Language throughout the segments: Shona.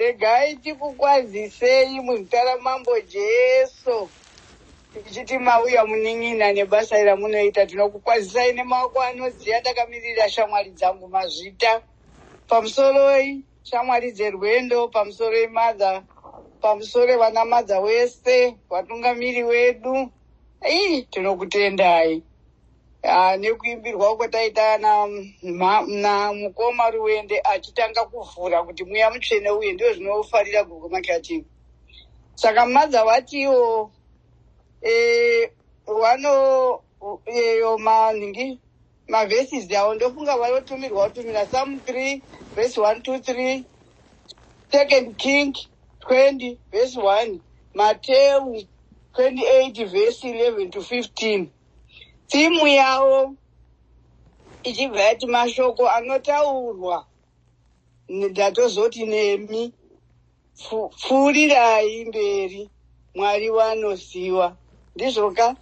Regai tikukwazisei muzita raMambo Jesu. Tichiti mauya munin'ina nebasa ramunoita, tinokukwazisai nemaoko anodziya takamirira shamwari dzangu mazvita. Pamusoroi shamwari dzerwendo, pamusoroi mother, pamusoro vana mother wese, vatungamiri wedu. Ii, tinokutendai. Ah, nekuimbirwa kwataita na mukoma Ruwende achitanga kuvhura kuti Mweya Mutsvene uye ndio zvinofarira Gogo Makati. Saka mother vatiwo vano eyo manhingi maverses avo, ndofunga vanotumirwa kutumira Psalm 3 verse 1 2 3, Second King 20 verse 1, Mateu 28 verse 11 to 15. Theme yavo ichibva yati mashoko anotaurwa, ndatozoti nemi pfuurirai mberi, Mwari wanoziva ndizvoka.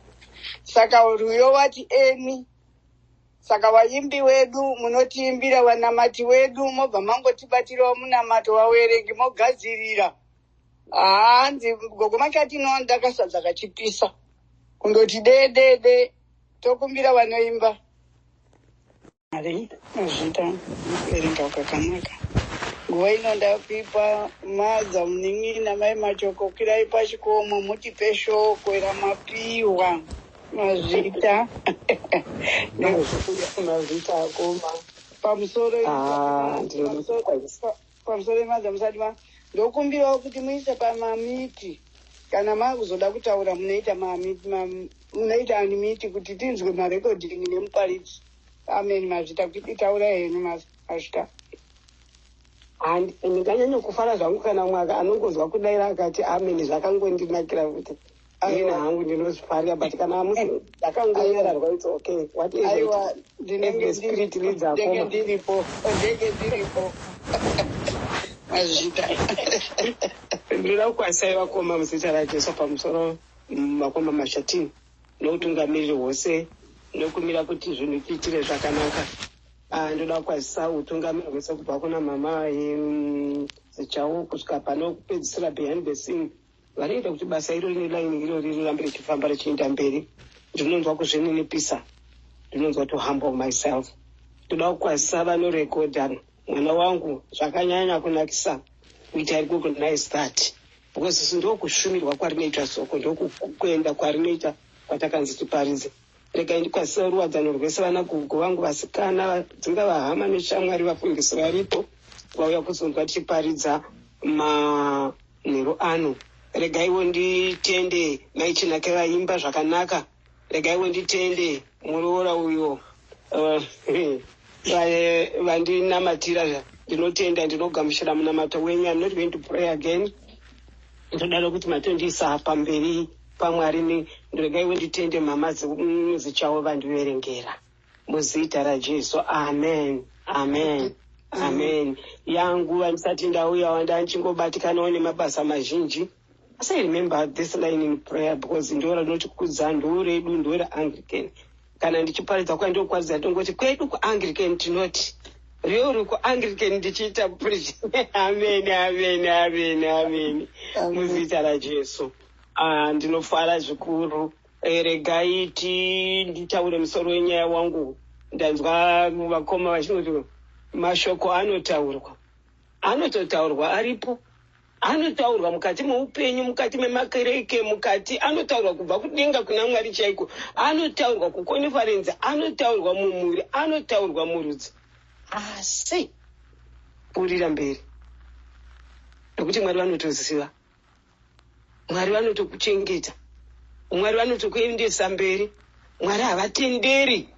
Saka rwiyo wati eni, saka vaimbi wedu munotiimbira, vanamati wedu mobva mangotibatirawo munamato, vawerengi mogadzirira. Hanzi Gogo Makati ndakasadza kachipisa kundoti dedede, tokumbira vanoimba. Mwari, mazvita nekuverenga kwakanaka. Nguva ino ndakuipa mother munin'ina mai Machoko, kwirai pachikomo mutipe shoko ramapiwa. Mazvita. Mazvita akoma. Pamusoro. Ah, ndinokukwazisa. Pamusoro mother, musati ma ndokumbirawo kuti muise pamamute. Kana makuzoda kutaura munoita munoita unmute kuti tinzwe marecording nemuparidzi. Amen, mazvita. Kuti taurai henyu, mazvita. Ndinganyanya kufara zvangu kana mumwe anongonzwa kudaira akati amen, zvakangondinakira kuti ina hangu ndinozvifarira, but kana ndakangonyararwa, it's okay, whatever. Aiwa. The spirit leads. Ndenge Akoma. ndiripo, ndenge ndiripo. Mazvita. Ndinoda kukwazisai vakoma muzita raJesu. Pamusoro vakoma Mashatini noutungamiriri hwose nokumira kuti zvinhu tiitire zvakanaka. Ah, ndoda kukwazisa utungamiri hwese kubva kuna mama Zichawo kusvika pano kupedzisira behind the scene vanoita kuti basa iro nelaini irori rirambe richifamba richienda mberi. Ndinonzwa kuzvininipisa, ndinonzwa to humble myself. Ndoda kukwazisa vanorekodha, mwana wangu, zvakanyanya kunakisa kuita recognize that because isu ndokushumirwa kwarinoitwa soko, ndokuenda kwarinoita kwatakanzi tiparidze. Regai ndikwazise ruwadzano rwese, vana gogo vangu vasikana, dzingava hama neshamwari, vafundisi varipo vauya kuzonzwa tichiparidza manheru ano. Regaiwo nditende Mai Chinake vaimba zvakanaka. Regaiwo nditende muroora uyo vandinamatira. Ndinotenda, ndinogamuchira munamato wenyu. I'm not going to pray again. Ndodaro kuti matondiisa pamberi paMwari. Regaiwo nditende mama Zichawo vandiverengera muzita raJesu. Amen, amen, amen. Yanguva ndisati ndauya wandachingobatikanawo nemabasa mazhinji, asi I remember this line in prayer because ndo rinotikudza, ndo redu, ndo reAnglican. Kana ndichiparidza kwandokwaridza ndongoti kwedu kuAnglican tinoti riori kuAnglican ndichiita preach. Amen, amen, amen, amen muzita raJesu. Ah, ndinofara zvikuru. Regai ti nditaure musoro wenyaya wangu. Ndanzwa vakoma vachingoti mashoko anotaurwa, anototaurwa, aripo, anotaurwa mukati meupenyu, mukati memakereke, mukati anotaurwa kubva kudenga kuna Mwari chaiko, anotaurwa kuconference, anotaurwa mumhuri, anotaurwa murudzi, asi pfuurira mberi nekuti Mwari vanotoziva, Mwari vanotokuchengeta, Mwari vanotokuendesa mberi. Mwari havatenderi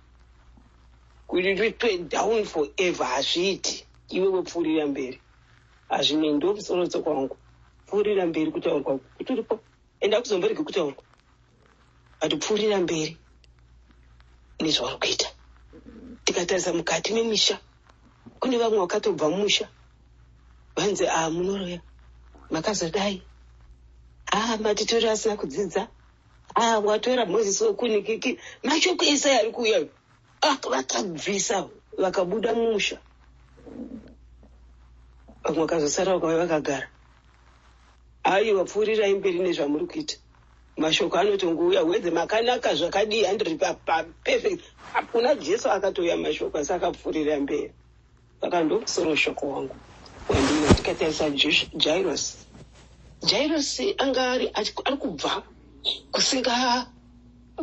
kuti tuitwe down forever, hazviiti. Iwe wepfuurira mberi, hazvinei. Ndo musoro kwangu, pfuurira mberi. Kutaurwa kutoripo, ende hakuzomboregi kutaurwa, but pfuurira mberi nezvauri kuita. Tikatarisa mukati memisha, kune vamwe vakatobva mumusha vanzi, "A, munoroya, makazodai, a, matitori asina kudzidza, a, watora Mozisi wekunikiki." Mashoko ese ari kuuya, ah, vakabvisa, vakabuda mumusha. Vamwe vakazosara vakauya vakagara. Aiwa, pfuurirai mberi nezvamuri kuita. Mashoko anotongouya wedze makanaka zvakadii, handiri paperfect. Kuna Jesu akatouya mashoko, asi akapfuurira mberi. Saka ndomusoro shoko wangu wandino. Tikatarisa Jairos, Jairos anga ari kubva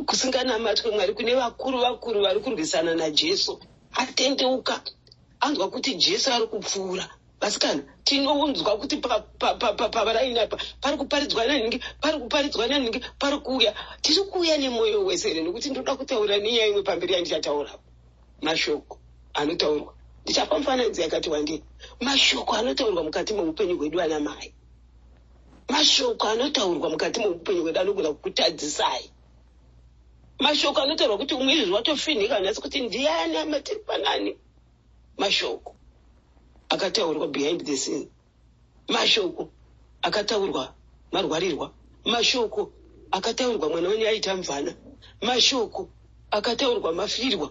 kusinganamatwe Mwari, kune vakuru vakuru vari kurwisana naJesu. Atendeuka, anzwa kuti Jesu ari kupfuura. Vasikana, tinounzwa kuti pavaraini apa pari kuparidzwa nanhingi, pari kuparidzwa nanhingi, pari kuuya. Tiri kuuya nemwoyo wese here? Nekuti ndoda kutaura nenyaya imwe pamberi yandichataura. Mashoko anotaurwa, ndichapa mufananidzo yakati wandei. Mashoko anotaurwa mukati meupenyu hwedu, ana mai, mashoko anotaurwa mukati meupenyu hwedu anogona kukutadzisai. Mashoko anotaurwa kuti umwe izvi watofinhika nhasi kuti ndiani amatiri panani. Mashoko akataurwa behind the scene, mashoko akataurwa marwarirwa, mashoko akataurwa mwana wenyu aita mvana, mashoko akataurwa mafirwa,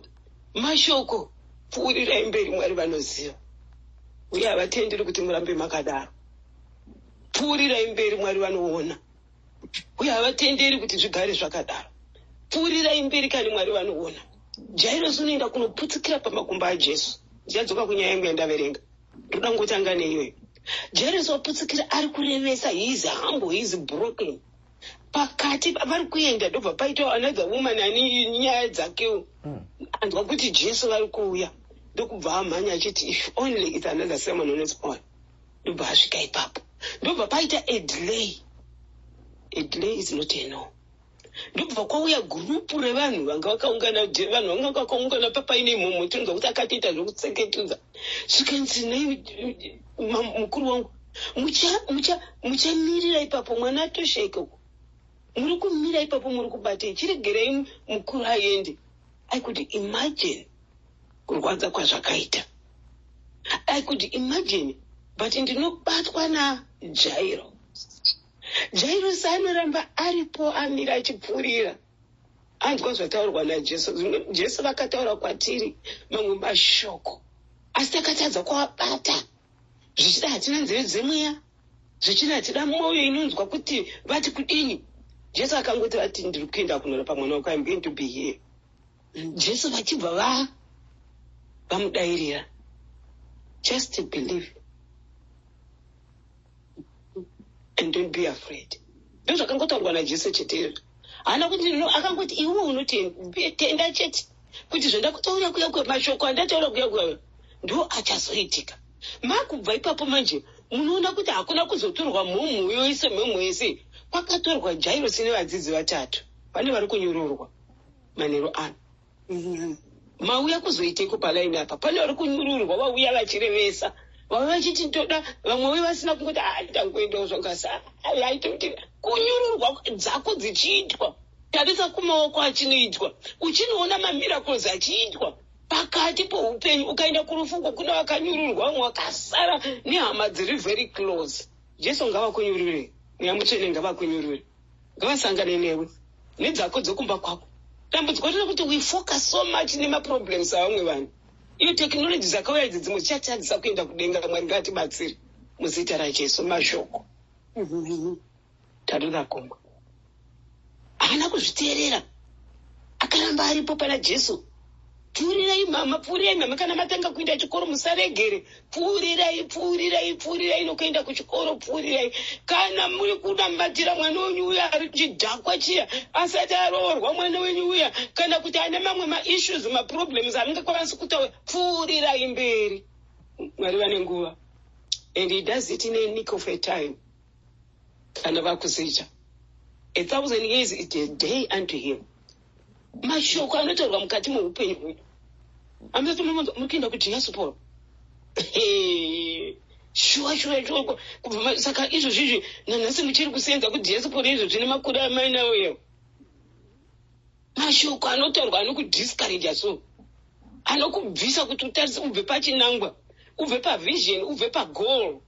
mashoko. Pfuurirai mberi, Mwari vanoziva uye havatenderi kuti murambe makadaro. Pfuurirai mberi, Mwari vanoona uye havatenderi kuti zvigare zvakadaro. Pfuurirai mberi kani, Mwari vanoona. Jairos unoenda kunoputsikira pamakumbo aJesu. Ndichadzoka kunyaya yangu yandaverenga, ndoda kungotanga neiyoyo. Jairos waputsikira, ari kurevesa. He is humble, he is broken. Pakati vari kuenda, ndobva paitawo another woman ane nyaya dzakewo. Anzwa kuti Jesu vari kuuya, ndokubva amhanya achiti, if only, it's another sermon on its own. Ndobva asvika ipapo, ndobva paita a delay. A delay is not a no. Ndobva kwauya gurupu revanhu vanga vakaungana, vanhu vanga vakaungana papaine mhomho. Tinonzwa kuti akatoita zvokutseketudza. Zvikanzi, "Nei mukuru wangu muchamirira ipapo? Mwana atosheka uko, muri kumira ipapo, muri kubatei? Chiregerei mukuru aende." I could imagine kurwadza kwazvakaita. I could imagine, but ndinobatwa naJairo. Jairos anoramba aripo, amira achipfuurira. Anzwa zvataurwa naJesu. Jesu vakataura kwatiri mamwe mashoko, asi takatadza kuabata. Zvichida hatina nzeve dzemweya, zvichida hatina mwoyo inonzwa kuti vati kudini. Jesu akangoti vati, "Ndiri kuenda kunorapa mwana wako. I'm going to be here." Jesu vachibva va vamudayirira, "Just believe and don't be afraid." Ndozvakangotaurwa naJesu chete. Haana kuti no, akangoti, "Iwe unotenda chete kuti zvandakutaura kuya kuya, mashoko andataura kuya kuya ndo achazoitika." Makubva ipapo manje munoona kuti hakuna kuzotorwa mhomho yoise, mhomho yese. Kwakatorwa Jairosi nevadzidzi vatatu. Pane vari kunyururwa manheru ano. Mauya kuzoiteko palaini apa, pane vari kunyururwa, vauya vachirevesa, vava vachiti toda. Vamwe ve vasina kungoti, "Ah, ndangoendawo zvangasa." Aita kuti kunyururwa dzako dzichiitwa, tarisa kumaoko achinoitwa, uchinoona mamiracles achiitwa pakati poupenyu. Ukaenda kurufuko, kuna vakanyururwa, vamwe vakasara nehama dziri very close. Jesu ngavakunyurure, Mweya Mutsvene ngavakunyurure, ngavasangane newe nedzako dzokumba kwako. Dambudziko rekuti we focus so much nemaproblems avamwe vanhu. Iyo technology dzakauya idzi, dzimwe dzichatadzisa kuenda kudenga. Mwari ngatibatsire muzita raJesu. Mashoko tarira gomwa, haana kuzviteerera, akaramba aripo pana Jesu. Pfuurirai mama, pfuurirai mama. Kana matanga kuenda chikoro, musaregere. Pfuurirai, pfuurirai, pfuurirai nokuenda kuchikoro, pfuurirai. Kana muri kunamatira mwana wenyu uya ari chidhakwa chiya, asati aroorwa mwana wenyu uya, kana kuti ane mamwe maissues, maproblems amungakwanisi kutaura, pfuurirai mberi. Mwari vane nguva and he does it in a nick of a time. Kana vakuziita, 1,000 years is a day unto him. Mashoko anotaurwa mukati meupenyu hwedu, amusati muri kuenda kudiaspora. Shuwa, shuwa, shuwa. Kubva saka izvozvo izvi, nanhasi muchiri kusenza kudiaspora izvozvi nemakore amainawo iwo. Mashoko anotaurwa anokudiscouraja, so anokubvisa kuti utarise, ubve pachinangwa, ubve pavision, ubve pagoal,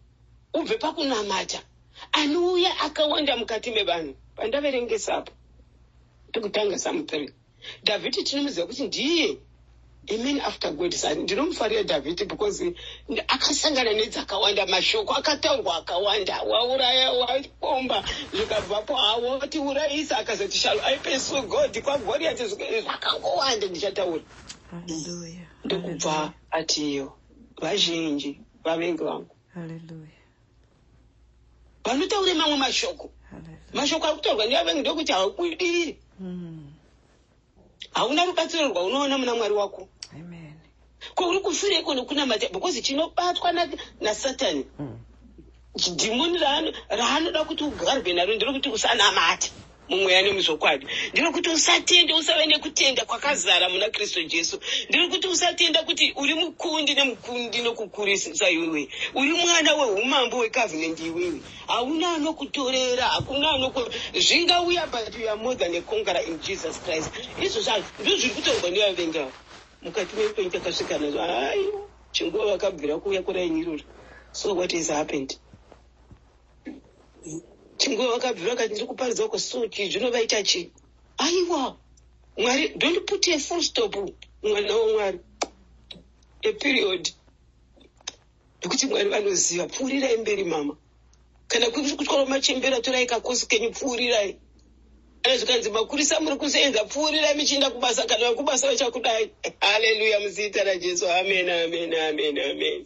ubve pakunamata. Anouya akawanda mukati mevanhu. Pandaverengesapo pekutanga, Psalm 3, Dhavhidhi tinomuziva kuti ndiye A man after God. Ndinomufarira Dhavhidhi because akasangana nedzakawanda, mashoko akataurwa akawanda: wauraya, wakomba, zvikabvapo watiurayisa, akazoti, "Shall I pursue God kwaGoriati?" Zvakangowanda ndichataura. Hallelujah. Ndokubva atiyo, vazhinji vavengi vangu Hallelujah. vanotaure mamwe mashoko. Hallelujah. Mashoko ari kutaurwa nevavengi ndokuti haubudiriri, hauna rubatsiro rwaunoona muna Mwari wako. Amen. Ko uri kufireiko nekunamata? Because chinobatwa naSatani, dhimoni raanoda kuti ugarwe naro nderekuti usanamata mumweya nemuzvokwadi, nderekuti usatende, usave nekutenda kwakazara muna Kristu Jesu, nderekuti usatenda kuti uri mukundi nemukundi nokukurisa. Iwewe uri mwana weumambo wecovenant. Iwewe hauna anokutorera, hakuna anoku zvingauya, but you are more than a conqueror in Jesus Christ. Izvozvo ndo zviri kutaurwa nevavengi ava. Mukati meupenyu takasvika nazvo. Aiwa, chinguva vakabvira kuuya kurainirura. So what has happened? Chinguva vakabvira vakati, "Ndiri kuparidza uko." So chii zvinovaita chii? Aiwa, Mwari, don't put a full stop, mwana waMwari, a period, nekuti Mwari vanoziva. Pfuurirai mberi, mama. Kana kuri kutyora machembera, torai kakosi kenyu, pfuurirai. Kana zvikanzi makurisa muri kusenza, pfuurirai muchienda kubasa. Kana vakubasa vachakudai. Haleluya, muzita raJesu. Amen, amen, amen, amen.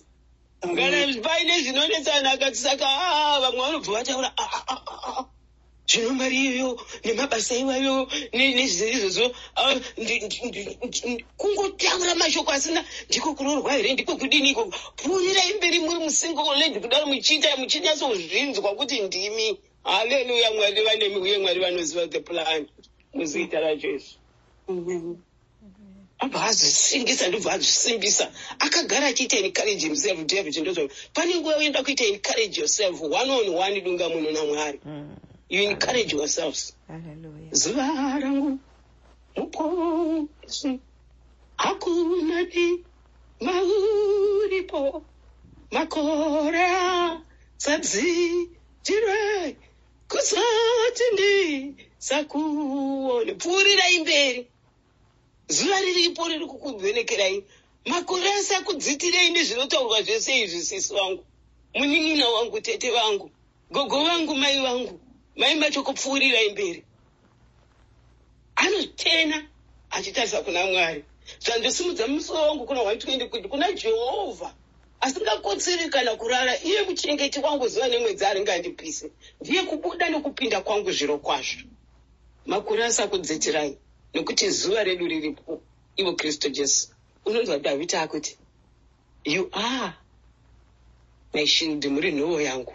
Kana paine zvinonetsana, akati saka, "Ah," vamwe vanobva vataura, "Ah, ah, ah, ah, ah. Zvino mari iyoyo nemabasa iwayo nezvizvo kungotaura mashoko asina, ndiko kuroorwa here? Ndiko kudini iko?" Pfuurirai mberi muri musingle lady kudaro, muchiita muchinyatsozvinzwa kuti ndimi. Haleluya, Mwari vanemi uye Mwari vanoziva the plan, muzita raJesu. Amen. Abva azvisingisa, ndobva azvisimbisa, akagara achiita encourage himself. David, ndozvo pane nguva unoenda kuita encourage yourself one on one, dunga munhu naMwari. You encourage yourselves. Hallelujah. Zuva rangu muponesi, hakuna di mauripo, makore asadzitirwe kuzoti ndisakuone. Pfuurirai mberi, zuva riripo riri kukuvhenekerai. Makore asakudzitirei nezvinotaurwa zvese izvi. Sisi vangu, munin'ina wangu, tete vangu, gogo vangu, mai vangu, mai macho, kupfuurirai mberi. Anotena achitarisa kuna Mwari. Zvandosimudza musoro wangu kuna 120 kuti kuna Jehovha asingakotseri kana kurara. Iye muchengeti wangu zuva nemwedzi, aringandipise. Ndiye kubuda nekupinda kwangu zviro kwazvo. Makore asakudzitirai, nekuti zuva redu riripo, ivo Kristu Jesu. Unonzwa Dhavhidi akuti, "You are my shield." Muri nhovo yangu,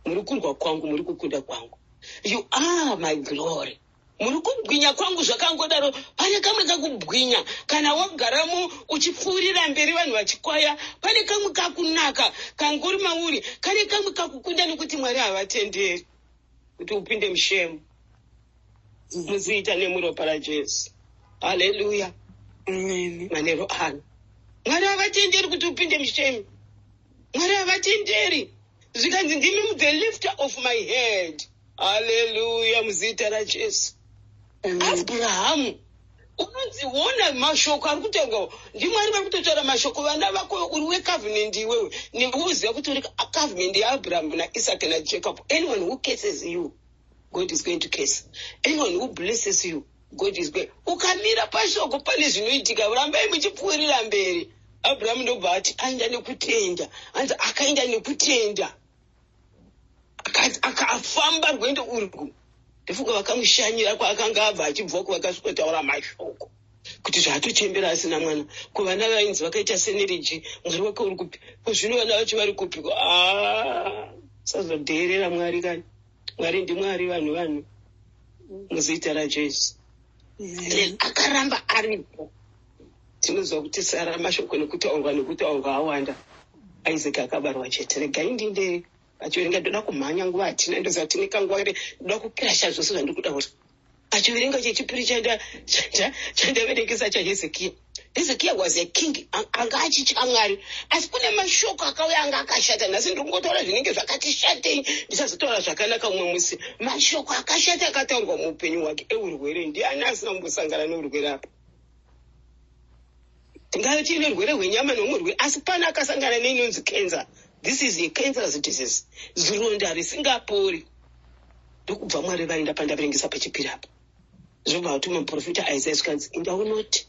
muri kurwa kwangu, muri kukunda kwangu. "You are my glory." Muri kubwinya kwangu. Zvakangodaro, pane kamwe kakubwinya kana wagaramo uchipfuurira mberi, vanhu vachikwaya. Pane kamwe kakunaka kangori mauri, kane kamwe kakukunda, nekuti Mwari havatenderi kuti upinde mushame. Muzita nemuropa raJesu. Haleluya. Amen. Manero ano, Mwari havatenderi kuti upinde mushame. Mwari havatenderi. Zvikanzi, "Ndimi the lifter of my head." Haleluya, muzita raJesu. Amen. Abrahamu unonzi, wona mashoko ari kutaurwa ndiMwari. Vari kutotaura mashoko, vana vako, uri wecovenant iwewe, nekuziva kuti uri covenant yaAbrahamu naIsaac naJacob. Anyone who curses you, God is going to curse. Anyone who blesses you, God is going. Ukamira pashoko, pane zvinoitika. Rambai muchipfuurira mberi. Abrahamu ndobva ati aenda nekutenda. Anzi akaenda nekutenda, akafamba rwendo urwu. Ndofunga vakamushanyira kwaakanga abva achibva uko, vakasvikotaura mashoko kuti zvaatochembera asina mwana, ko vana vainzi vakaita seneriji, Mwari wake uri kupi? Ko zvino vana vacho vari kupi? Sazodheerera Mwari kani. Mwari ndiMwari, vanhu vanhu, muzita raJesu. Amen. Akaramba aripo. Tinoziva kuti Sara, mashoko nekutaurwa nekutaurwa awanda, Isaac akabarwa chete. Regai ndinde achiverenga. Ndoda kumhanya, nguva hatina. Ndoziva tine kanguva ere. Ndoda kukirasha zvose zvandiri kutaura. Achiverenga chechipiri chandaverengesa chaHezekiya. Hezekiya was a king anga achitya Mwari, asi kune mashoko akauya anga akashata. Nhasi ndiri kungotaura zvinenge zvakati shatei, ndichazotaura zvakanaka umwe musi. Mashoko akashata akataurwa muupenyu hwake eurwere. Ndiani asina kumbosangana neurwere apa? Tingave tiine rwere rwenyama neumwe rwere, asi pane akasangana neinonzi cancer. This is a cancerous disease, zironda risingapori. Ndokubva Mwari vaenda pandaverengesa pechipiri apa, zvobva vatuma muprofita Isaiah, zvikanzi, "Inda unoti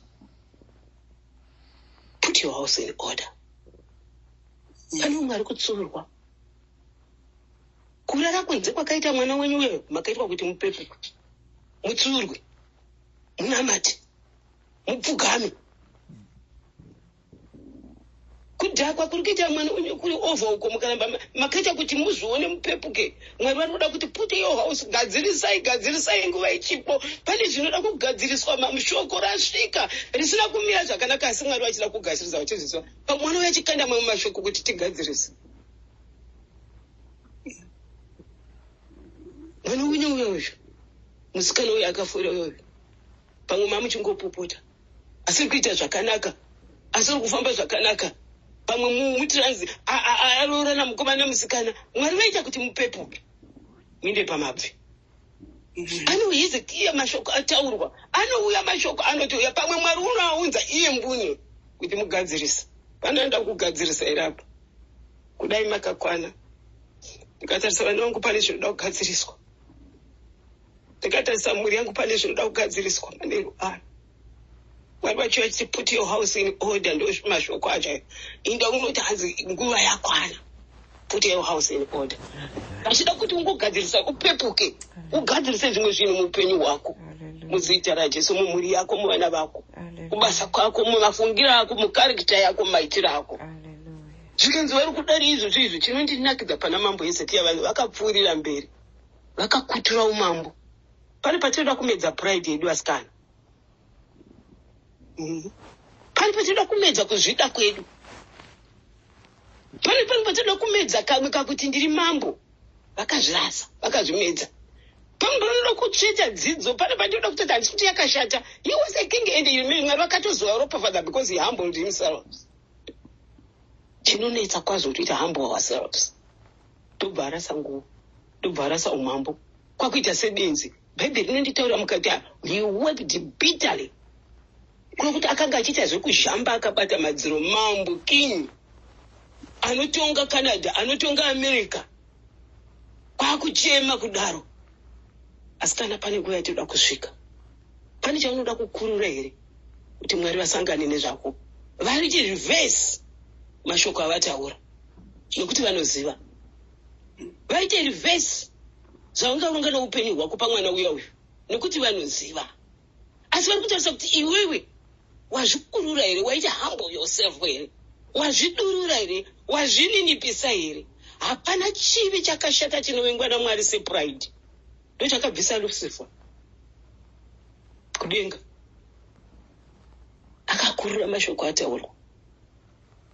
put your house in order." Pane umwe ari kutsurwa kurara kunze kwakaita mwana wenyu uyoyo. Makaitwa kuti mupepuke, mutsurwe, munamate, mupfugame. Kudhakwa kuri kuita mwana wenyu kuri over uko, mukaramba makaita kuti muzvione, mupepuke. Mwari vari kuda kuti put your house, gadzirisai, gadzirisai nguva ichipo. Pane zvinoda kugadziriswa. Shoko rasvika risina kumira zvakanaka, asi Mwari vachida kugadzirisa, vachizviswa pamwana uyo achikanda mamwe mashoko kuti tigadzirise mwana wenyu uyoyo. Musikana uyo akafura uyoyo, pamwe mamuchingopopota, asiri kuita zvakanaka, asiri kufamba zvakanaka. Pamwe mutranzi aroorana mukomana nemusikana. Mwari vaita kuti mupepuke, muinde pamabvi. Anouya Hezekiya, mashoko ataurwa, anouya mashoko anotouya. Pamwe Mwari unoaunza iye mbune kuti mugadzirisa. Panoenda kugadzirisa here apa? Kudai makakwana. Ndikatarisa vana vangu, pane zvinoda kugadziriswa. Ndikatarisa mhuri yangu, pane zvinoda kugadziriswa. Manheru ano Mwari vacho vachiti, "Put your house in order." Ndo mashoko acho. Inda unoti hanzi nguva yakwana, put your house in order. Vachida kuti ungogadzirisa, upepuke, ugadzirise zvimwe zvinhu muupenyu hwako. Hallelujah. Muzita raJesu, mumhuri yako, muvana vako, Hallelujah. kubasa kwako, mumafungiro ako, mucharacter yako, mumaitiro ako. Hallelujah. Zvikanzi vari kudari izvozvo. Izvo chinondinakidza pana mambo Hezekiya, vanhu vakapfuurira mberi, vakakutura umambo. Pane patinoda kumedza pride yedu, asikana. Pane patinoda kumedza kuzvida kwedu. Pane patinoda kumedza kamwe kakuti ndiri mambo. Vakazvirasa, vakazvimedza. Pamwe panoda kutsveta dzidzo, pane patinoda kutoti handisi kuti yakashata. He was a king and he Mwari vakatozova ropafadza because he humbled himself. Chinonetsa kwazvo kutoita humble ourselves. Ndobva arasa nguo, ndobva arasa umambo, kwakuita sebenzi. Bhaibheri rinonditaura mukati, he wept bitterly, kuno kuti akanga achiita zvekuzhamba akabata madziro. Mambo, king anotonga Canada, anotonga America, kwakuchema kudaro. Asi kana pane nguva yatinoda kusvika, pane chaunoda kukurura here kuti Mwari vasangane nezvako, vari chireverse mashoko avataura, nokuti vanoziva. Vaite reverse zvaungaronga neupenyu hwako pamwana uya uyu, nekuti vanoziva. Asi vari kutarisa kuti iwewe wazvikurura here, waita humble yourself here, wazvidurura here, wazvininipisa here? Hapana chivi chakashata chinovengwa naMwari sepride. Ndo chakabvisa Lucifer kudenga. Akakurura mashoko ataurwa.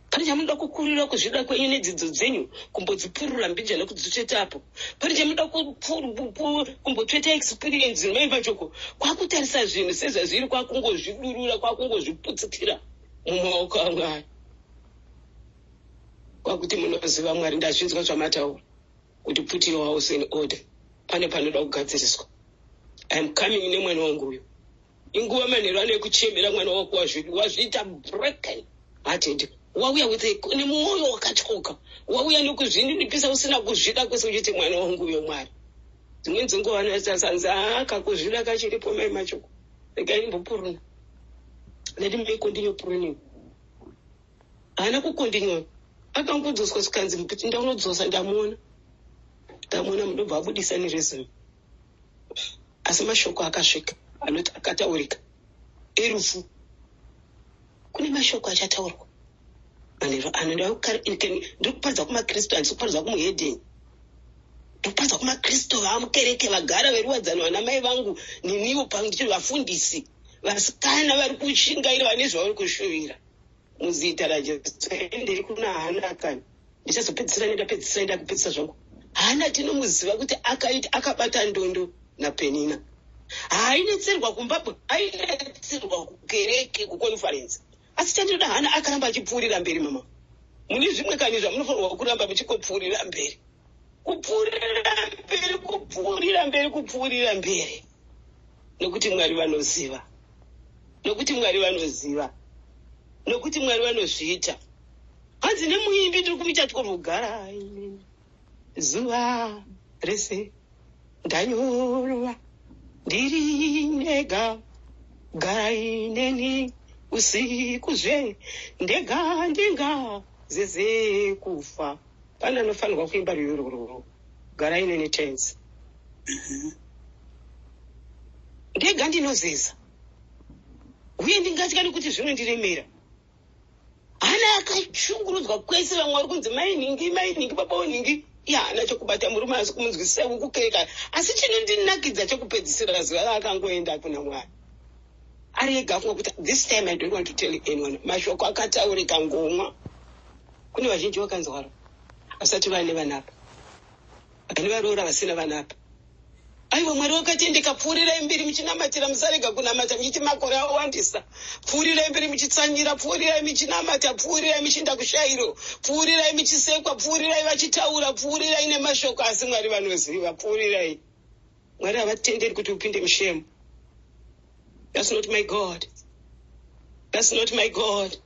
Pane chamunoda kukurira kuzvida kwenyu nedzidzo dzenyu, kumbodzipurura mbija nekudzitsvetapo. Pane chamunoda kumbotsveta experience maimba choko, kwakutarisa zvinhu sezvazviri, kwakungozvidurura, kwakungozviputsikira mumaoko aMwari, kwakuti, "Munoziva Mwari, ndazvinzwa zvamataura kuti put your house in order. Pane panoda kugadziriswa. I am coming nemwana wangu uyu." Inguva manheru ano ekuchemera mwana wako. Wazviita broken hearted, wauya with nemwoyo wakatyoka, wauya nekuzvininipisa, usina kuzvida kwese, uchiti, "Mwana wangu uyo, Mwari." Dzimweni dzenguva vanotasanzi, "Haa, kakuzvida kachiripo." Mai machoko, regai ndimbopuruna. Let me continue pruning. Haana kucontinue, akangodzoswa, zvikanzi, "Ndaunodzosa, ndamuona, ndamuona." Mundobva abudisa neresume, asi mashoko akasvika anoti akataurika erufu. Kune mashoko achataurwa manheru ano. Ndiri kuparidza kumakristu, handisi kuparidza kumuhedheni. Ndiri kuparidza kumakristu vamukereke, vagara veruwadzano, vana mai vangu neniwo pamwe, vafundisi, vasikana vari kushingaira, vane zvavari kushuvira. Muzita raJesu. Ndiri kuna Hana kani, ndichazopedzisira nendapedzisira, ndakupedzisa zvangu. Hana tinomuziva kuti akaita akabata ndondo naPenina. Haainetserwa kumba, ainetserwa kukereke, kuconference. Asi chandinoda, Hana akaramba achipfuurira mberi. Mama, mune zvimwe kani zvamunofanirwa kuramba muchingopfuurira mberi, kupfuurira mberi, kupfuurira mberi, kupfuurira mberi, nekuti Mwari vanoziva, nekuti Mwari vanoziva. Nokuti Mwari vanozviita. Hanzi nemuimbi ndiri kumuita tworugara zuva rese ndanyorwa ndiri ndega, garai neni usikuzve ndega, ndingazeze kufa. Pane anofanirwa kuimba rwiyo rworwo, "Garai neni Tenzi ndega, ndinozeza uye ndingatya nekuti zvinondiremera." Hana akashungurudzwa kwese, vamwe vari kunzi mainhingi, mainhingi, baba wenhingi, iye haana chokubata murume, asi kumunzwisisa kukereka. Asi chinondinakidza chokupedzisira, zuva raakangoenda kuna Mwari ari ega, afunga kuti, "This time I don't want to tell anyone." Mashoko akataurika ngomwa kune vazhinji vakanzwaro vasati vaine vanapa, vane varoora vasina vanapa. Aiwa, Mwari wakatendeka. Pfuurirai mberi muchinamatira, musarega kunamata muchiti makore awandisa. Pfuurirai mberi muchitsanyira, pfuurirai muchinamata, pfuurirai muchiinda kushayiro, pfuurirai muchisekwa, pfuurirai vachitaura, pfuurirai nemashoko, asi Mwari vanoziva. Pfuurirai. Mwari havatenderi kuti upinde mushame. That's not my God, that's not my God.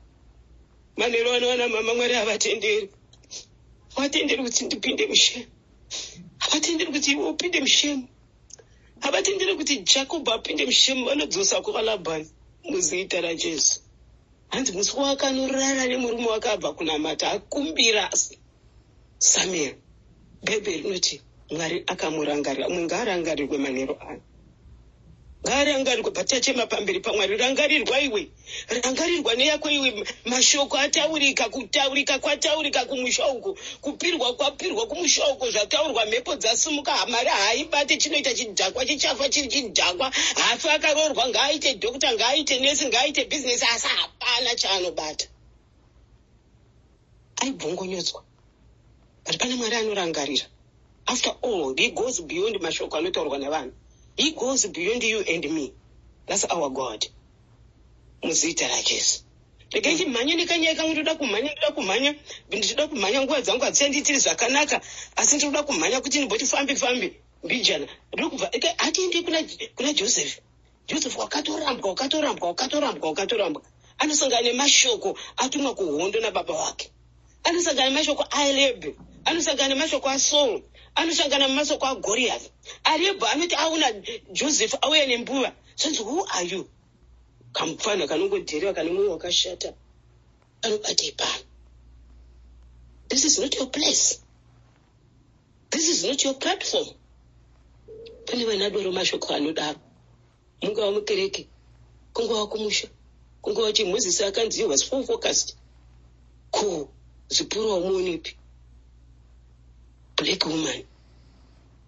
Manheru anowana mama, Mwari havatenderi, havatenderi kuti ndipinde mushame, havatenderi kuti iwe upinde mushame, havatenderi kuti Jakobho apinde mushame. Vanodzosa kwaLabhani muzita raJesu. Hanzi musi wakanorara nemurume wakabva kunamata akumbira Samuel, Bhaibheri rinoti Mwari akamurangarira. Umwe ngaarangarirwe manheru ano, ngaarangarirwe patichachema pamberi paMwari. Rangarirwa iwe, rangarirwa neyako iwe. Mashoko ataurika, kutaurika kwataurika kumusha uko, kupirwa kwapirwa kumusha uko, zvataurwa, mhepo dzasimuka, mari haaibate, chinoita chidhakwa, chichafa chiri chidhakwa, hafi akaroorwa, ngaaite doctor, ngaaite nesi, ngaaite bhizinesi, asi hapana chaanobata. Aibvongonyodzwa, but pane Mwari anorangarira. After all, he goes beyond mashoko anotaurwa nevanhu. He goes beyond you and me. That's our God. Muzita raJesu, regai chimhanye nekanyaya kamwe. Ndoda kumhanya, ndoda kumhanya, ndichida kumhanya. Nguva dzangu hadzichandiitiri zvakanaka, asi ndinoda kumhanya kuti ndimboti fambi fambi mbijana. Ndokubva hatiende kuna Joseph. Joseph wakatorambwa, wakatorambwa, wakatorambwa, wakatorambwa. Anosangana nemashoko atumwa kuhondo nababa wake, anosangana nemashoko aElebhe, anosangana nemashoko aSaul, anosangana nemashoko aGoriath. Arebho anoti aona Joseph auya nembuva, zvanzi, "Who are you?" Kamupfana kanongodherera, kane mwoyo wakashata, anobatei pano? This is not your place, this is not your platform. Pane vanadoro mashoko anodaro, mungava mukereke, kungava kumusha, kungava chimozisi akanzi was full focused ko zipuro wamuonepi black woman.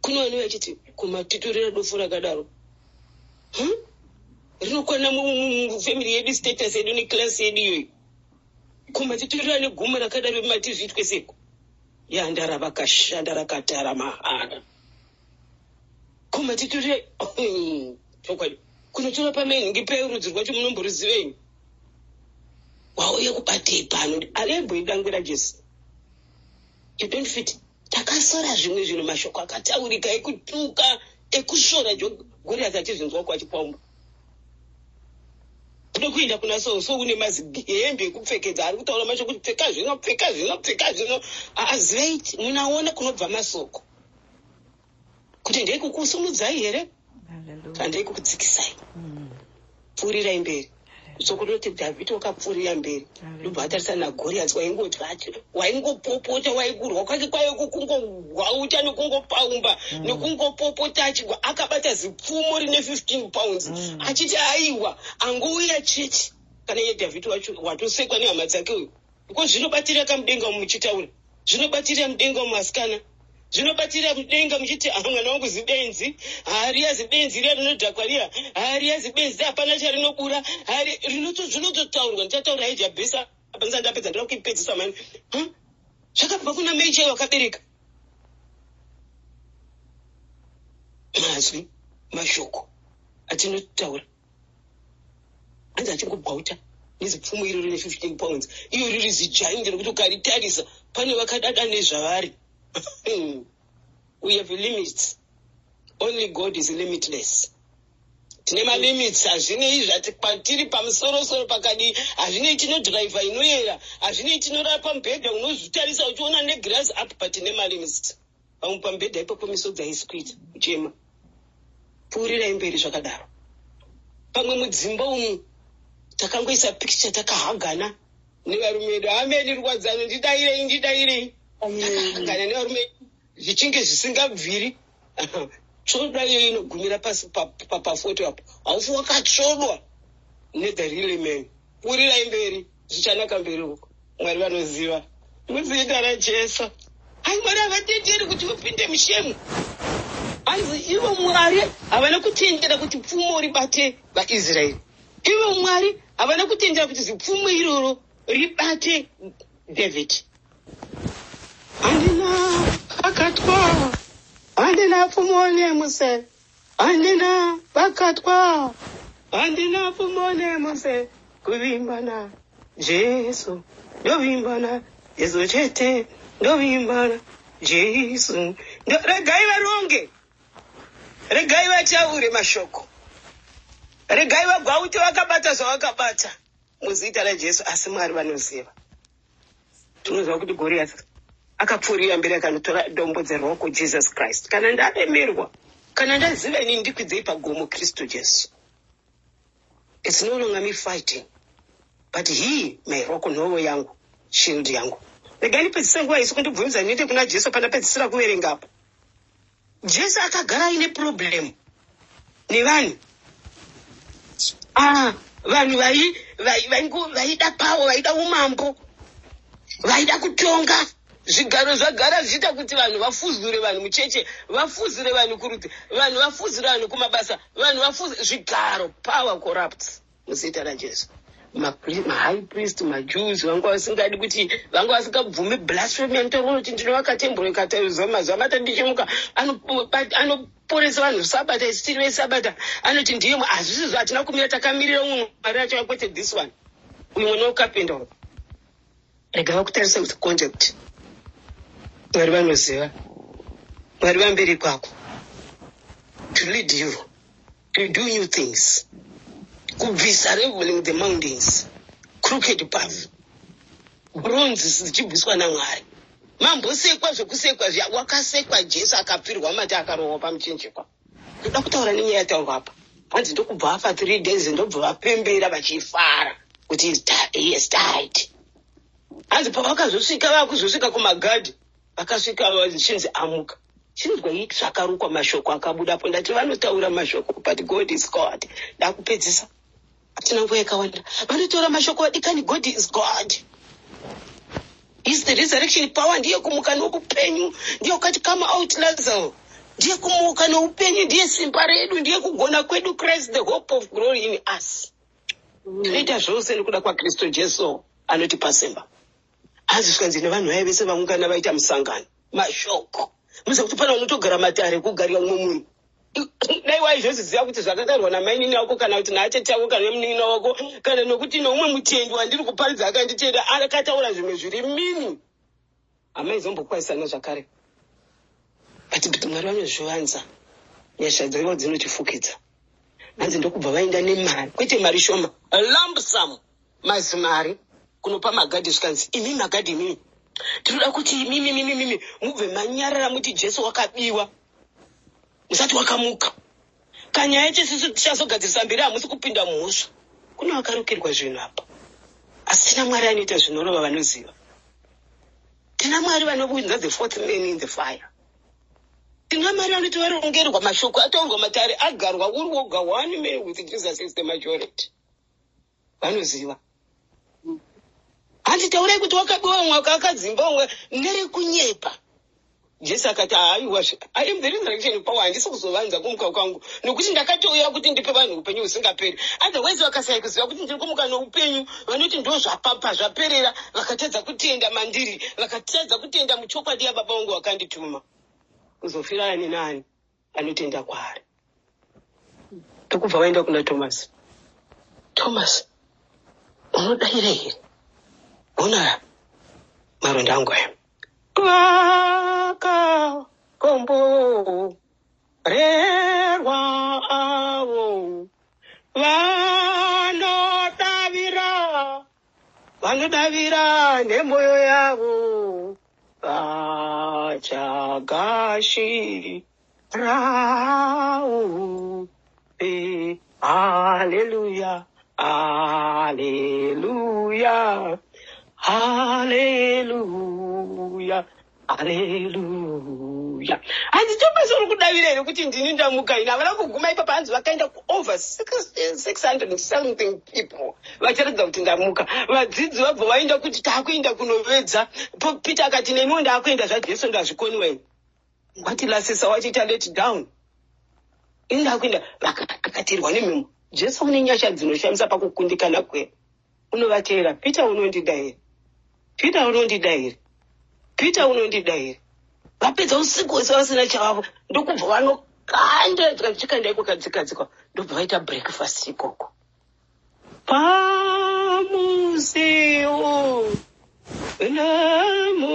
Kune vanhu vachiti kumatitorera dofu rakadaro. Rinokwana mufamily yedu, status yedu neclass yedu iyoyo, kumatitorera negumo rakadaro, mati zviitwe seko yanda ravakashanda rakatara mahara, kumatitorera chokwadi kunotora pamenhingi perudzi rwacho munomboruzivei, wauye kubatei pano arebho idangwe raJesu. You don't fit. Takasora zvimwe zvinhu, mashoko akataurika ekutuka, ekusvora. Goriati achizvinzwa kwachipaumba kuda kuenda kuna so so une mazihembe ekupfekedza, ari kutaura mashoko kuti pfeka zvino, pfeka zvino, pfeka zvino. Azivei, munaona kunobva masoko kuti ndeyekukusumudzai here Hallelujah. kana ndeyekukudzikisai. Pfuurirai mberi. Soko rinoti Dhavhidi wakapfuurira mberi, ndobva atarisana naGoriati waingoti waingopopota, waikurwa kwake kwaive kungogwauta nekungopaumba nekungopopota, achigwa akabata zipfumo rine 15 pounds, achiti aiwa, angouya chete kana iye Dhavhidi wacho watosekwa nehama dzake uyu, because zvinobatirira kamudenga umu muchitaura, zvinobatirira mudenga umu asikana, zvinobatirira mudenga muchiti, "Ah, mwana wangu zibenzi, hariya zibenzi riya rinodhakwa riya, hariya zibenzi, hapana charinobura, hari." Zvinototaurwa. Ndichataura haijabhesa apandisa ndapedza, ndoda kuipedzisa mani. Huh? Zvakabva kuna mai chaivo vakabereka. Mazwi, mashoko atinotaura, hanzi achingobwauta nezipfumo iro rine 15 pounds, iyo riri zigiant rekuti ukaritarisa pane vakadada nezvavari. We have limits. Only God is limitless. Tine malimits. Hazvinei zvati patiri pamusorosoro pakadii, hazvinei tinodhiraivha inoyera, hazvinei tinorara pamubhedha unozvitarisa uchiona negirazi up, but tine malimits. Pamwe pamubhedha ipapo misodzi haisi kuita kuchema. Pfuurirai mberi zvakadaro. Pamwe mudzimba umu takangoisa pikicha takahagana nevarume vedu. Ameni. Rwadzano, ndidairei, ndidairei. Takahagana nevarume zvichinge zvisingabviri. Tsvodwa iyoyo inogumira pasi pafoto apo. Haufi wakatsvodwa nethe real man. Pfuurirai mberi, zvichanaka mberi uko. Mwari vanoziva, muzita raJesu. Hai, Mwari havatenderi kuti upinde mushame. Hanzi ivo Mwari havana kutendera kuti pfumo ribate vaIsraeri. Ivo Mwari havana kutendera kuti zipfumo iroro ribate David. Handina bakatwa, handina pfumo nemuse, handina bakatwa, handina pfumo nemuse. Kuvimbana Jesu, ndovimbana Jesu chete, ndovimbana Jesu. Regai varonge, regai vataure mashoko, regai vagwaute vakabata zvavakabata muzita raJesu. Asi Mwari vanoziva. Tinoziva kuti Goriath akapfuurira mberi akanotora dombo dzerock, Jesus Christ. Kana ndaremerwa, kana ndaziva ini, ndikwidzei pagomo, Kristu Jesu. It's no longer me fighting, but he, my rock, nhovo yangu, shield yangu. Regai ndipedzise nguva isi kundibvumidza ndiende kuna Jesu pandapedzisira kuverenga apo. Jesu akagara aine problem nevanhu. Ah, vanhu vaida power, vaida umambo, vaida kutonga zvigaro. Zvagara zvichiita kuti vanhu vafuzure vanhu mucheche, vafuzure vanhu kurudzi, vanhu vafuzure vanhu kumabasa, vanhu vafuzure zvigaro. Power corrupts, muzita raJesu. Mahigh priest, maJews, vanga vasingadi kuti, vanga vasingabvumi blasphemy. Anotaura kuti ndinovaka temburo ikataizwa mazuva 3 ndichimuka. Anoporesa vanhu sabata, isu tiri vesabata. Anoti ndiye. Hazvisizvo, hatina kumira takamirira umwe Mwari achava, kwete this one, uyu mwana wekapinda uyu. Rega vakutarisa with contempt. Mwari vanoziva. Mwari vamberi kwako to lead you to do new things, kubvisa, leveling the mountains, crooked path, bronze dzichibviswa naMwari. Mambosekwa zvekusekwa zviya, wakasekwa Jesu akapfirwa mati, akarohwa pamuchinjikwa. Ndoda kutaura nenyaya yataurwa apa. Hanzi ndokubva afa 3 days, ndobva vapembera vachifara kuti he has died. Hanzi pavakazosvika, vakuzosvika kumagadhi, vakasvika vachinzi amuka. Chinzwa zvakarukwa, mashoko akabudapo. Ndati vanotaura mashoko, but God is God. Ndakupedzisa, hatina nguva yakawanda. Vanotaura mashoko, vadikani. God is God, is the resurrection power. Ndiye kumuka noupenyu. Ndiye wakati, "Come out, Lazarus." Ndiye kumuka noupenyu, ndiye simba redu, ndiye kugona kwedu. Christ, the hope of glory in us. Tinoita zvose nekuda kwaKristu Jesu anotipa simba. Asi zvikanzi nevanhu vaya vese vaungana vaita musangano, mashoko. Muziva kuti pane vanotogara matare kugarira umwe munhu. Dai waizvoziziva kuti zvakataurwa namainini wako, kana kuti naatete ako, kana nemunin'ina wako, kana nokuti noumwe mutendi wandiri kuparidza akanditenda akataura zvimwe zviri mini, hamaizombokwazisana zvakare. But Mwari vanozvivanza, nyasha dzavo dzinotifukidza. Hanzi ndokubva vaenda nemari, kwete mari shoma, lump sum, mazimari, kunopa magadhi. Zvikanzi, "Imi magadhi, imimi, tinoda kuti imimi mimi mimi mubve manyarara, muti Jesu wakabiwa, musati wakamuka. Kanyaya chesisu tichazogadzirisa mberi, hamusi kupinda mhosva." Kune vakarukirwa zvinhu apa, asi tina Mwari anoita zvinorova vanoziva. Tina Mwari vanounza the fourth man in the fire. Tina Mwari vanoti varongerwa mashoko ataurwa, matare agarwa, uri woga, one man with Jesus is the majority. Vanoziva. Hanzi taurai kuti wakabiwa, umwe akadzimba umwe nerekunyepa. Jesu akati, "Haiwa, I am the resurrection power. Handisi kuzovanza kumuka kwangu, nokuti ndakatouya kuti ndipe vanhu upenyu husingaperi. Otherwise vakasai kuziva kuti ndiri kumuka noupenyu, vanoti ndo zvapapa zvaperera, vakatadza kutenda mandiri, vakatadza kutenda muchokwadi yababa vangu vakandituma kuzofira ani naani anotenda kwaari." Ndokubva vaenda kuna Thomas. "Thomas, unodayira here? Ona maronda angu aya." Vakakomborerwa avo. Vanodavira nemwoyo yavo vachagashira upe. Haleluya, haleluya, haleluya, haleluya. Hanzi Tomasi, uri kudavira here kuti ndini ndamuka ini? Havana kuguma ipapa. Hanzi vakaenda kuover 600 something people vachiratidza kuti ndamuka. Vadzidzi vabva vaenda kuti taakuenda kunovedza. Peter akati, "Neniwo ndaakuenda, zvaJesu ndazvikoniwa ini. Watilasisa, wachiita let down. Ini ndakuenda." Akatirwa nemhemo. Jesu une nyasha dzinoshamisa pakukundikana kwedu. Unovateera, "Peter, unondida here? Peter, unondida here? Peter, unondida here?" Vapedza usiku hwese vasina chavavo, ndokubva vanokanda chikanda iko kadzikadzikwa, ndobva vaita breakfast ikoko pamusiwo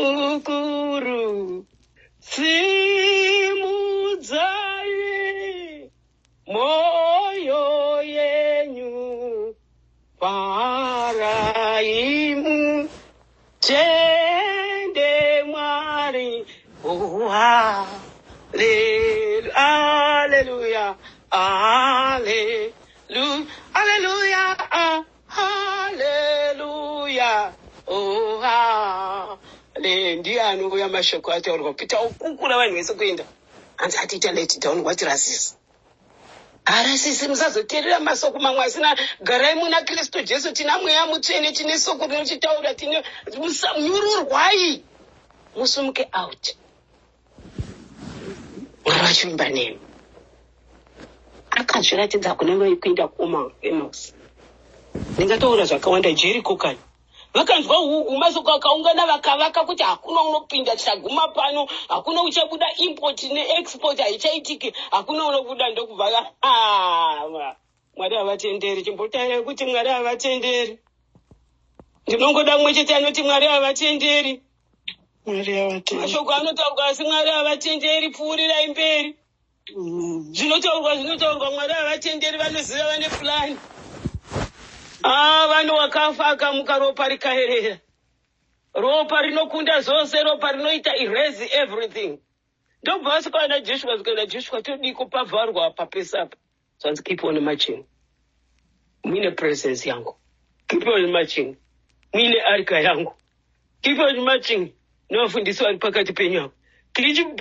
namukuru. Simudzai mwoyo yenyu, faraimu tende Mwari. Oh, haleluya, haleluya, haleluya, haleluya, oh, hale. Ndiani uya? Mashoko ataurwa, Peter ukukura vanhu vese kuenda. Hanzi atiita let down, watirasisa. Harasisi, musazoteerera masoko mamwe asina. Garai muna Kristu Jesu. Tina Mweya Mutsvene, tine soko rinochitaura. Tine nyururwai, musumuke out. Mwari vachivimba nemi. Akazviratidza kune vaikuenda kuEmmaus. Ndingataura zvakawanda. Jeriko kani vakanzwa huhu, masoko akaungana, vakavaka kuti hakuna unopinda, tichaguma pano, hakuna uchabuda, import neexport haichaitiki, hakuna unobuda. Ndokubva Mwari havatenderi. Chimbotairai kuti Mwari havatenderi. Ndinongoda mumwe chete anoti Mwari havatenderi. Mwari havatenderi. Mashoko anotaurwa, asi Mwari havatenderi. Pfuurirai mberi. Zvinotaurwa, zvinotaurwa, Mwari havatenderi. Vanoziva, vane purani. Ah, vanhu wakafa akamuka, ropa rikaerera, ropa rinokunda zvose, ropa rinoita erase everything. Ndobva vasvika na Joshua, zvikaenda, "Joshua, todiko? Pavharwa papesa apa." Zvanzi, "Keep on marching muine presence yangu. Keep on marching muine arika yangu. Keep on marching nevafundisi vari pakati penyu avo.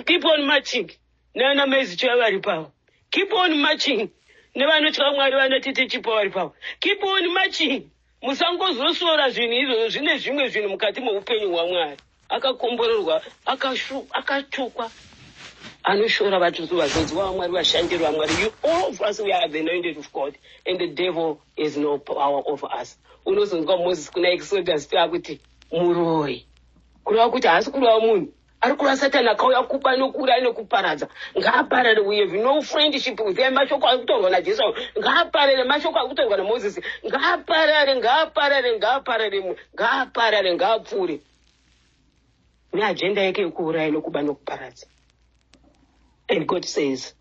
Keep on marching nana maizichoya vari pavo. Keep on marching nevanotya Mwari, vanatete Chipo vari pavo. Keep on marching." Musangozosora zvinhu izvozvo. Zvine zvimwe zvinhu mukati meupenyu hwaMwari. Akakomborerwa, akatukwa anoshora vazodziwa vaMwari, vashandiri vaMwari. You, all of us, we are the anointed of God, and the devil is no power over us. Unozonzwa Moses kuna Exodus akuti muroi, kureva kuti haasi kureva munhu, ari kureva Satani akauya kuba nokuuraya nekuparadza. Ngaaparare. We have no friendship with him. Mashoko ari kutaurwa naJesu ngaaparare. Mashoko ari kutaurwa naMozisi ngaaparare, ngaaparare, ngaaparare, ngaaparare, ngaapfuure neagenda yake yekuuraya nokuba nokuparadza. And God says,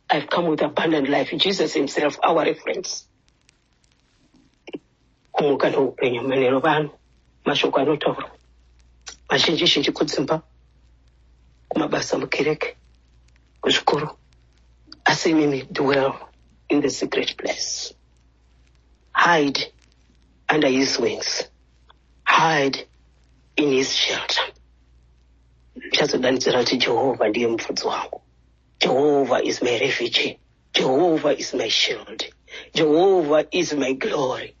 "I've come with abundant life." Jesus himself, our reference, kumuka noupenyu. Manero vanhu, mashoko anotaurwa mazhinji zhinji kudzimba, kumabasa, mukereke, kuzvikoro, asi imimi, dwell in the secret place. Hide under his wings. Hide in his shelter. Ndichazodanidzira kuti Jehovha ndiye mufudzi wangu. Jehovah is my refuge. Jehovah is my shield. Jehovah is my glory.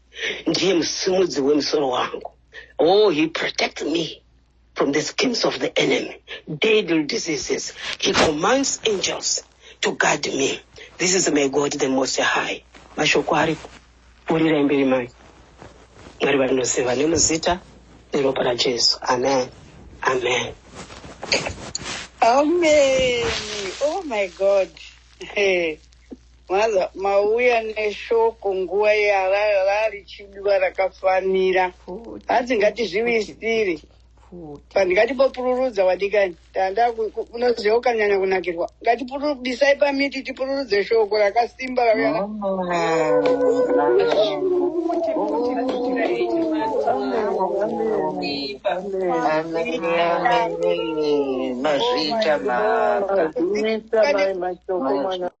Ndiye musimudzi wemusoro wangu. Oh, he protects me from the schemes of the enemy, deadly diseases. He commands angels to guard me. This is my God, the Most High. Mashoko aripo. Pfuurirai mberi mai. Mwari vanoziva, nemuzita neropa raJesu. Amen. Amen. Amen. Oh my God. Hey. Maza mauya neshoko nguva yararichidiwa rakafanira. Futi, Hanzi ngatizviwisire. futi. Pfuti. Pandingatipopururudza wadikani, tanda unoziva ukanyanya kunakirwa. Ngatipurubisai pamiti tipururudze shoko rakasimba rauya. Amen, amen. Mazviita mhaka. Mazviita mai mashoko mwana.